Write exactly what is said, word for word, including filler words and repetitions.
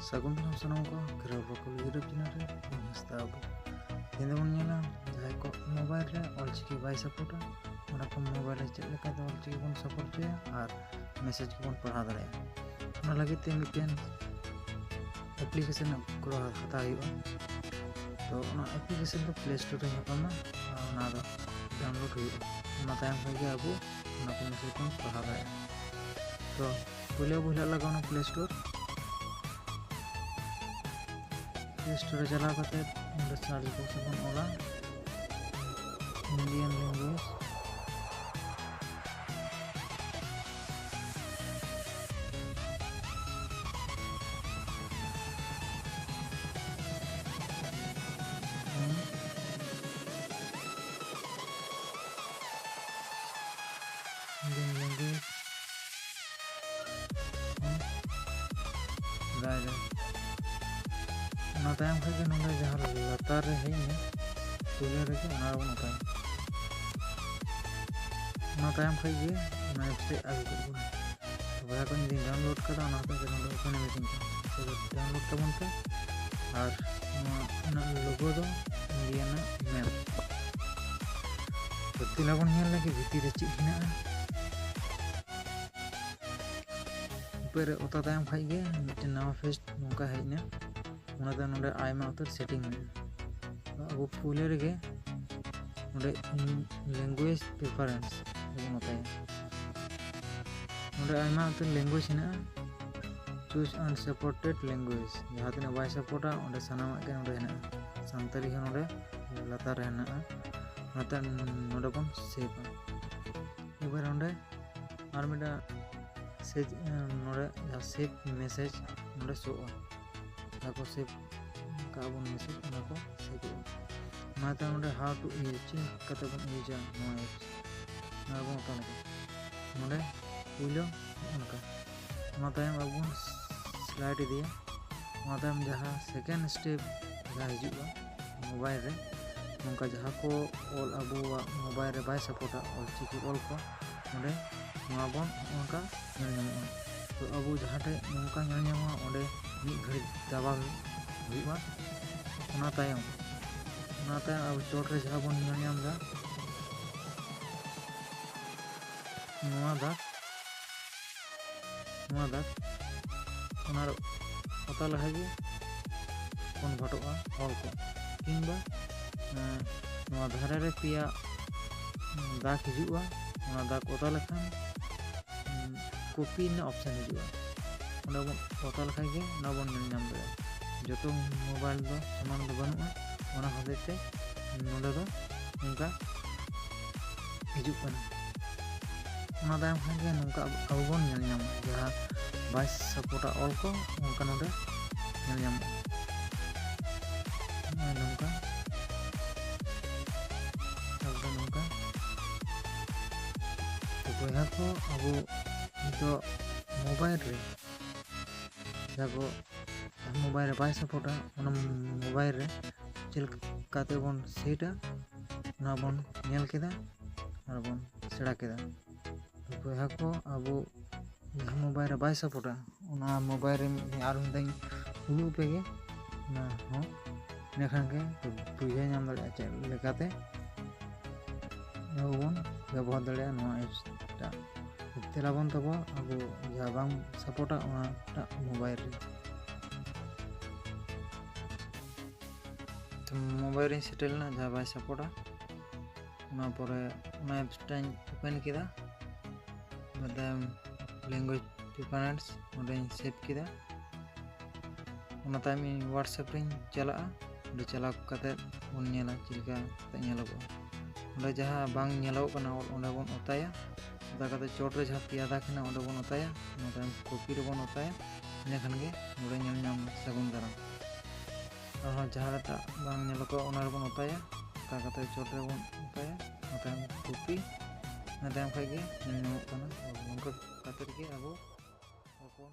ᱥᱟᱹᱜᱩᱱ ᱫᱟᱨᱟᱢ ᱥᱟᱱᱟᱢ ᱠᱚ ᱠᱷᱮᱨᱣᱟᱞ ᱵᱨᱚᱠᱚᱞ YouTube ᱪᱮᱱᱮᱞ ᱨᱮ᱾ ᱤᱧ ᱦᱟᱸᱥᱫᱟ ᱵᱟᱹᱵᱩ᱾ ᱛᱮᱦᱮᱧ ᱫᱚᱵᱚᱱ ᱧᱮᱞᱟ ᱡᱟᱦᱟᱸᱭ ᱠᱚ ᱢᱳᱵᱟᱭᱤᱞ ᱨᱮ ᱚᱞᱪᱤᱠᱤ ᱵᱟᱭ ᱥᱟᱯᱳᱨᱴᱟ, ᱚᱱᱟ ᱠᱚ ᱢᱳᱵᱟᱭᱤᱞ ᱨᱮ ᱪᱮᱫ ᱞᱮᱠᱟᱛᱮ ᱚᱞᱪᱤᱠᱤ ᱵᱚᱱ ᱥᱟᱯᱳᱨᱴ ᱦᱚᱪᱚᱭᱟ ᱟᱨ ᱢᱮᱥᱮᱡᱽ ᱠᱚᱵᱚᱱ ᱯᱟᱲᱦᱟᱣ ᱫᱟᱲᱮᱭᱟᱜᱼᱟ᱾ ᱚᱱᱟ ᱞᱟᱹᱜᱤᱫ ᱛᱮ ᱢᱤᱫᱴᱮᱱ ᱮᱯᱞᱤᱠᱮᱥᱚᱱ ᱠᱚᱨᱟᱣ ᱦᱟᱛᱟᱣ ᱦᱩᱭᱩᱜᱼᱟ᱾ ᱛᱚ ᱚᱱᱟ ᱮᱯᱞᱤᱠᱮᱥᱚᱱ ᱫᱚ ᱯᱞᱮ ᱥᱴᱳᱨ ᱨᱮ ᱧᱟᱯᱟᱢᱟ ᱟᱨ ᱚᱱᱟ ᱫᱚ ᱰᱟᱣᱩᱱᱞᱳᱰ ᱦᱩᱭᱩᱜᱼᱟ᱾ ᱚᱱᱟ ᱛᱟᱭᱚᱢ ᱠᱷᱚᱱ ᱜᱮ ᱟᱵᱚ ᱚᱱᱟ ᱠᱚ ᱢᱮᱥᱮᱡᱽ ᱵᱚᱱ ᱯᱟᱲᱦᱟᱣ ᱫᱟᱲᱮᱭᱟᱜᱼᱟ᱾ ᱛᱚ ᱯᱳᱭᱞᱳ ᱟᱵᱚ ᱦᱤᱞᱟᱹᱜ ᱞᱟᱜᱟᱣ ᱚᱱᱟ ᱯᱞᱮ ᱥᱴᱳᱨ᱾ ᱯᱞᱮ ᱥᱴᱳᱨ ᱨᱮ ᱪᱟᱞᱟᱣ ᱠᱟᱛᱮ ᱚᱸᱰᱮ ᱥᱟᱨᱪ ᱵᱚᱠᱥ ᱨᱮᱵᱚᱱ ᱚᱞᱟ Indian language᱾ Indian language guide᱾ ᱚᱱᱟ ᱛᱟᱭᱚᱢ ᱠᱷᱚᱡ ᱜᱮ ᱱᱚᱰᱮ ᱡᱟᱦᱟᱸ ᱞᱟᱛᱟᱨ ᱨᱮ ᱦᱮᱡ ᱮᱱᱟ, ᱯᱩᱭᱞᱩ ᱨᱮᱜᱮ ᱚᱱᱟ ᱨᱮᱵᱚᱱ ᱚᱛᱟᱭᱟ᱾ ᱚᱱᱟ ᱛᱟᱭᱚᱢ ᱠᱷᱚᱡ ᱜᱮ ᱚᱱᱟ ᱮᱯᱥ ᱨᱮ ᱟᱹᱜᱩ ᱠᱮᱫ ᱵᱚᱱᱟ᱾ ᱵᱚᱭᱦᱟ ᱠᱚ, ᱤᱧ ᱫᱩᱧ ᱰᱟᱣᱩᱱᱞᱳᱰ ᱠᱟᱫᱟ, ᱚᱱᱟ ᱦᱚᱛᱮᱡ ᱛᱮ ᱱᱚᱰᱮ ᱳᱯᱮᱱ ᱮ ᱢᱤᱛᱟᱹᱧ ᱠᱟᱱᱟ᱾ ᱛᱚᱵᱮ ᱰᱟᱣᱩᱱᱞᱳᱰ ᱛᱟᱵᱚᱱ ᱯᱮ᱾ ᱟᱨ ᱱᱚᱣᱟ ᱨᱮᱱᱟᱜ ᱞᱳᱜᱳ ᱫᱚ ᱤᱱᱰᱤᱭᱟ ᱨᱮᱱᱟᱜ ᱢᱮᱯ᱾ ᱛᱚ ᱫᱮᱞᱟ ᱵᱚᱱ ᱧᱮᱞ ᱞᱮᱜᱮ ᱵᱷᱤᱛᱤᱨ ᱨᱮ ᱪᱮᱫ ᱦᱮᱱᱟᱜᱼᱟ᱾ ᱩᱯᱟᱹᱨ ᱨᱮ ᱚᱛᱟ ᱛᱟᱭᱚᱢ ᱠᱷᱟᱡ ᱜᱮ ᱢᱤᱫᱴᱮᱱ ᱱᱟᱣᱟ ᱯᱮᱡᱽ ᱱᱚᱝᱠᱟ ᱦᱮᱡ ᱮᱱᱟ᱾ ᱚᱱᱟᱛᱮ ᱱᱚᱰᱮ ᱟᱭᱢᱟ ᱩᱛᱟᱹᱨ ᱥᱮᱴᱤᱝ ᱢᱮᱱᱟᱜᱼᱟ᱾ ᱛᱚ ᱟᱵᱚ ᱯᱩᱭᱞᱩ ᱨᱮᱜᱮ ᱱᱚᱰᱮ language preference ᱵᱚᱱ ᱚᱛᱟᱭᱟ᱾ ᱱᱚᱰᱮ ᱟᱭᱢᱟ ᱩᱛᱟᱹᱨ language ᱦᱮᱱᱟᱜᱼᱟ᱾ Choose unsupported language, ᱡᱟᱦᱟᱸ ᱛᱤᱱᱟᱹᱜ ᱵᱟᱭ ᱥᱟᱯᱳᱨᱴᱟ ᱚᱸᱰᱮ ᱥᱟᱱᱟᱢᱟᱜ ᱜᱮ ᱱᱚᱰᱮ ᱦᱮᱱᱟᱜᱼᱟ᱾ ᱥᱟᱱᱛᱟᱲᱤ ᱦᱚᱸ ᱱᱚᱰᱮ ᱞᱟᱛᱟᱨ ᱨᱮ ᱦᱮᱱᱟᱜᱼᱟ᱾ ᱚᱱᱟᱛᱮ ᱱᱚᱰᱮ ᱵᱚᱱ ᱥᱮᱵᱷᱟ᱾ ᱮᱵᱟᱨ ᱱᱚᱰᱮ ᱟᱨ ᱢᱤᱫᱴᱟᱝ ᱥᱮᱡᱽ, ᱱᱚᱰᱮ ᱡᱟᱦᱟᱸ ᱥᱮᱵᱷ ᱢᱮᱥᱮᱡᱽ ᱱᱚᱰᱮ ᱥᱳᱜᱼᱟ᱾ ᱡᱟᱦᱟᱸ ᱠᱚ ᱥᱮᱵᱷ ᱠᱟᱜᱼᱟ ᱵᱚᱱ ᱢᱮᱥᱮᱡᱽ, ᱚᱱᱟ ᱠᱚ ᱥᱮᱵᱷᱚᱜᱼᱟ᱾ ᱚᱱᱟᱛᱮ ᱱᱚᱰᱮ how to use, ᱪᱮᱫ ᱠᱟᱛᱮ ᱵᱚᱱ ᱤᱭᱩᱡᱟ ᱱᱚᱣᱟ ᱮᱯᱥ, ᱱᱚᱣᱟ ᱵᱚᱱ ᱚᱛᱟ ᱞᱮᱠᱷᱟᱱ ᱱᱚᱰᱮ ᱯᱩᱭᱞᱩ ᱱᱚᱜᱼᱚ ᱱᱚᱝᱠᱟ᱾ ᱚᱱᱟ ᱛᱟᱭᱚᱢ ᱟᱵᱚ ᱵᱚᱱ ᱥᱞᱟᱭᱤᱰ ᱤᱫᱤᱭᱟ᱾ ᱚᱱᱟ ᱛᱟᱭᱚᱢ ᱡᱟᱦᱟᱸ ᱥᱮᱠᱮᱱᱰ ᱥᱴᱮᱯ ᱡᱟᱦᱟᱸ ᱦᱤᱡᱩᱜᱼᱟ ᱢᱳᱵᱟᱭᱤᱞ ᱨᱮ, ᱱᱚᱝᱠᱟ ᱡᱟᱦᱟᱸ ᱠᱚ ᱚᱞ ᱟᱵᱚᱣᱟᱜ ᱢᱳᱵᱟᱭᱤᱞ ᱨᱮ ᱵᱟᱭ ᱥᱟᱯᱳᱨᱴᱟ, ᱚᱞᱪᱤᱠᱤ ᱚᱞ ᱠᱚ, ᱚᱸᱰᱮ ᱱᱚᱣᱟ ᱵᱚᱱ ᱱᱚᱜᱼᱚ ᱱᱚᱝᱠᱟ ᱧᱮᱞ ᱧᱟᱢᱚᱜᱼᱟ᱾ ᱛᱚ ᱟᱵᱚ ᱡᱟᱦᱟᱸ ᱴᱷᱮᱡ ᱱᱚᱝᱠᱟ ᱧᱮᱞ ᱧᱟᱢᱚᱜᱼᱟ, ᱚᱸᱰᱮ ᱢᱤᱫ ᱜᱷᱟᱹᱲᱤᱡ ᱫᱟᱵᱟᱣ ᱦᱩᱭᱩᱜᱼᱟ᱾ ᱚᱱᱟ ᱛᱟᱭᱚᱢ, ᱚᱱᱟ ᱛᱟᱭᱚᱢ ᱟᱵᱚ ᱪᱚᱴ ᱨᱮ ᱡᱟᱦᱟᱸ ᱵᱚᱱ ᱧᱮᱞ ᱧᱟᱢ ᱮᱫᱟ, ᱱᱚᱣᱟ ᱫᱟᱜᱽ, ᱱᱚᱣᱟ ᱫᱟᱜᱽ, ᱚᱱᱟ ᱚᱛᱟ ᱞᱮᱠᱷᱟᱡ ᱜᱮ ᱠᱚᱱᱵᱷᱟᱨᱴᱚᱜᱼᱟ ᱚᱞ ᱠᱚ, ᱠᱤᱝᱵᱟ, ᱮᱸ, ᱱᱚᱣᱟ ᱫᱷᱟᱨᱮ ᱨᱮ ᱯᱮᱭᱟ, ᱩᱸ, ᱫᱟᱜᱽ ᱦᱤᱡᱩᱜᱼᱟ, ᱚᱱᱟ ᱫᱟᱜᱽ ᱚᱛᱟ ᱞᱮᱠᱷᱟᱱ, ᱩᱸ, ᱠᱚᱯᱤ ᱨᱮᱱᱟᱜ ᱚᱯᱥᱮᱱ ᱦᱤᱡᱩᱜᱼᱟ᱾ ᱚᱸᱰᱮ ᱵᱚᱱ ᱚᱛᱟ ᱞᱮᱠᱷᱟᱱ ᱜᱮ ᱚᱱᱟ ᱵᱚᱱ ᱧᱮᱞ ᱧᱟᱢ ᱫᱟᱲᱮᱭᱟᱜᱼᱟ᱾ ᱡᱚᱛᱚ ᱢᱳᱵᱟᱭᱤᱞ ᱫᱚ ᱥᱚᱢᱟᱱ ᱫᱚ ᱵᱟᱹᱱᱩᱜᱼᱟ, ᱚᱱᱟ ᱦᱚᱛᱮᱡ ᱛᱮ ᱱᱚᱰᱮ ᱫᱚ ᱱᱚᱝᱠᱟ ᱦᱤᱡᱩᱜ ᱠᱟᱱᱟ᱾ ᱚᱱᱟ ᱛᱟᱭᱚᱢ ᱠᱷᱟᱱ ᱜᱮ ᱱᱚᱝᱠᱟ ᱟᱵᱚ, ᱟᱵᱚ ᱵᱚᱱ ᱧᱮᱞ ᱧᱟᱢᱟ, ᱡᱟᱦᱟᱸ ᱵᱟᱭ ᱥᱟᱯᱳᱨᱴᱟ ᱚᱞ ᱠᱚ, ᱚᱱᱠᱟ ᱱᱚᱰᱮ ᱧᱮᱞ ᱧᱟᱢᱚᱜᱼᱟ᱾ ᱱᱚᱜᱼᱚᱭ ᱱᱚᱝᱠᱟ, ᱛᱟᱨᱯᱚᱨᱮ ᱱᱚᱝᱠᱟ᱾ ᱛᱚ ᱵᱚᱭᱦᱟ ᱠᱚ, ᱟᱵᱚ ᱱᱤᱛᱚᱜ ᱢᱳᱵᱟᱭᱤᱞ ᱨᱮ ᱡᱟᱦᱟᱸ ᱠᱚ ᱢᱳᱵᱟᱭᱤᱞ ᱨᱮ ᱵᱟᱭ ᱥᱟᱯᱳᱨᱴᱟ, ᱚᱱᱟ ᱢᱳᱵᱟᱭᱤᱞ ᱨᱮ ᱪᱮᱫ ᱞᱮᱠᱟᱛᱮ ᱵᱚᱱ ᱥᱮᱴᱟ, ᱚᱱᱟ ᱵᱚᱱ ᱧᱮᱞ ᱠᱮᱫᱟ ᱟᱨ ᱵᱚᱱ ᱥᱮᱬᱟ ᱠᱮᱫᱟ᱾ ᱛᱚ ᱵᱚᱭᱦᱟ ᱠᱚ, ᱟᱵᱚ ᱡᱟᱦᱟᱸ ᱢᱳᱵᱟᱭᱤᱞ ᱨᱮ ᱵᱟᱭ ᱥᱟᱯᱳᱨᱴᱟ, ᱚᱱᱟ ᱢᱳᱵᱟᱭᱤᱞ ᱨᱮ ᱢᱤᱫ ᱫᱷᱟᱣ ᱟᱨ ᱢᱤᱫ ᱫᱷᱟᱣ ᱤᱧ ᱩᱫᱩᱜ ᱟᱯᱮ ᱜᱮ᱾ ᱚᱱᱟ ᱦᱚᱸ ᱤᱱᱟᱹ ᱠᱷᱟᱱ ᱜᱮ ᱵᱩᱡᱷᱟᱹᱣ ᱧᱟᱢ ᱫᱟᱲᱮᱭᱟᱜᱼᱟ ᱪᱮᱫ ᱞᱮᱠᱟᱛᱮ ᱟᱵᱚ ᱵᱚᱱ ᱵᱮᱵᱚᱦᱟᱨ ᱫᱟᱲᱮᱭᱟᱜᱼᱟ ᱱᱚᱣᱟ ᱮᱯᱥ ᱴᱟᱜ᱾ ᱛᱮᱞᱟ ᱵᱚᱱ ᱛᱟᱵᱚ ᱟᱵᱚ ᱡᱟᱦᱟᱸ ᱵᱟᱝ ᱥᱟᱯᱳᱨᱴᱟ ᱚᱱᱟᱴᱟᱜ ᱢᱳᱵᱟᱭᱤᱞ ᱨᱮ᱾ ᱛᱚ ᱢᱳᱵᱟᱭᱤᱞ ᱨᱤᱧ ᱥᱮᱴᱮᱨ ᱞᱮᱱᱟ ᱡᱟᱦᱟᱸ ᱵᱟᱭ ᱥᱟᱯᱳᱨᱴᱟ᱾ ᱚᱱᱟ ᱯᱚᱨᱮ ᱚᱱᱟ ᱮᱯᱥ ᱴᱟᱧ ᱳᱯᱮᱱ ᱠᱮᱫᱟ᱾ ᱚᱱᱟ ᱛᱟᱭᱚᱢ ᱞᱮᱝᱜᱩᱭᱮᱡᱽ ᱰᱤᱯᱷᱟᱨᱮᱱᱥ ᱚᱸᱰᱮᱧ ᱥᱮᱵᱷ ᱠᱮᱫᱟ᱾ ᱚᱱᱟ ᱛᱟᱭᱚᱢ ᱤᱧ WhatsApp ᱨᱤᱧ ᱪᱟᱞᱟᱜᱼᱟ᱾ ᱚᱸᱰᱮ ᱪᱟᱞᱟᱣ ᱠᱟᱛᱮᱫ ᱵᱚᱱ ᱧᱮᱞᱟ ᱪᱮᱫ ᱞᱮᱠᱟ ᱠᱟᱛᱮ ᱧᱮᱞᱚᱜᱚᱜᱼᱟ᱾ ᱚᱸᱰᱮ ᱡᱟᱦᱟᱸ ᱵᱟᱝ ᱧᱮᱞᱚᱜᱚᱜ ᱠᱟᱱᱟ ᱚᱞ, ᱚᱸᱰᱮ ᱵᱚᱱ ᱚᱛᱟᱭᱟ᱾ ᱚᱛᱟ ᱠᱟᱛᱮ ᱪᱚᱴ ᱨᱮ ᱡᱟᱦᱟᱸ ᱯᱮᱭᱟ ᱫᱟᱜᱽ ᱦᱮᱱᱟᱜᱼᱟ, ᱚᱸᱰᱮ ᱵᱚᱱ ᱚᱛᱟᱭᱟ᱾ ᱚᱱᱟ ᱛᱟᱭᱚᱢ ᱠᱚᱯᱤ ᱨᱮᱵᱚᱱ ᱚᱛᱟᱭᱟ᱾ ᱤᱱᱟᱹ ᱠᱷᱟᱱ ᱜᱮ ᱱᱚᱰᱮ ᱧᱮᱞ ᱧᱟᱢ ᱥᱟᱹᱜᱩᱱ ᱫᱟᱨᱟᱢ᱾ ᱟᱨᱦᱚᱸ ᱡᱟᱦᱟᱸᱴᱟᱜ ᱵᱟᱝ ᱧᱮᱞᱚᱜᱚᱜᱼᱟ, ᱚᱱᱟ ᱨᱮᱵᱚᱱ ᱚᱛᱟᱭᱟ᱾ ᱚᱛᱟ ᱠᱟᱛᱮ ᱪᱚᱴ ᱨᱮᱵᱚᱱ ᱚᱛᱟᱭᱟ᱾ ᱚᱱᱟ ᱛᱟᱭᱚᱢ ᱠᱚᱯᱤ, ᱚᱱᱟ ᱛᱟᱭᱚᱢ ᱠᱷᱟᱡ ᱜᱮ ᱧᱮᱞ ᱧᱟᱢᱚᱜ ᱠᱟᱱᱟ᱾ ᱱᱚᱝᱠᱟ ᱠᱟᱛᱮ ᱜᱮ ᱟᱵᱚ ᱦᱚᱯᱚᱱ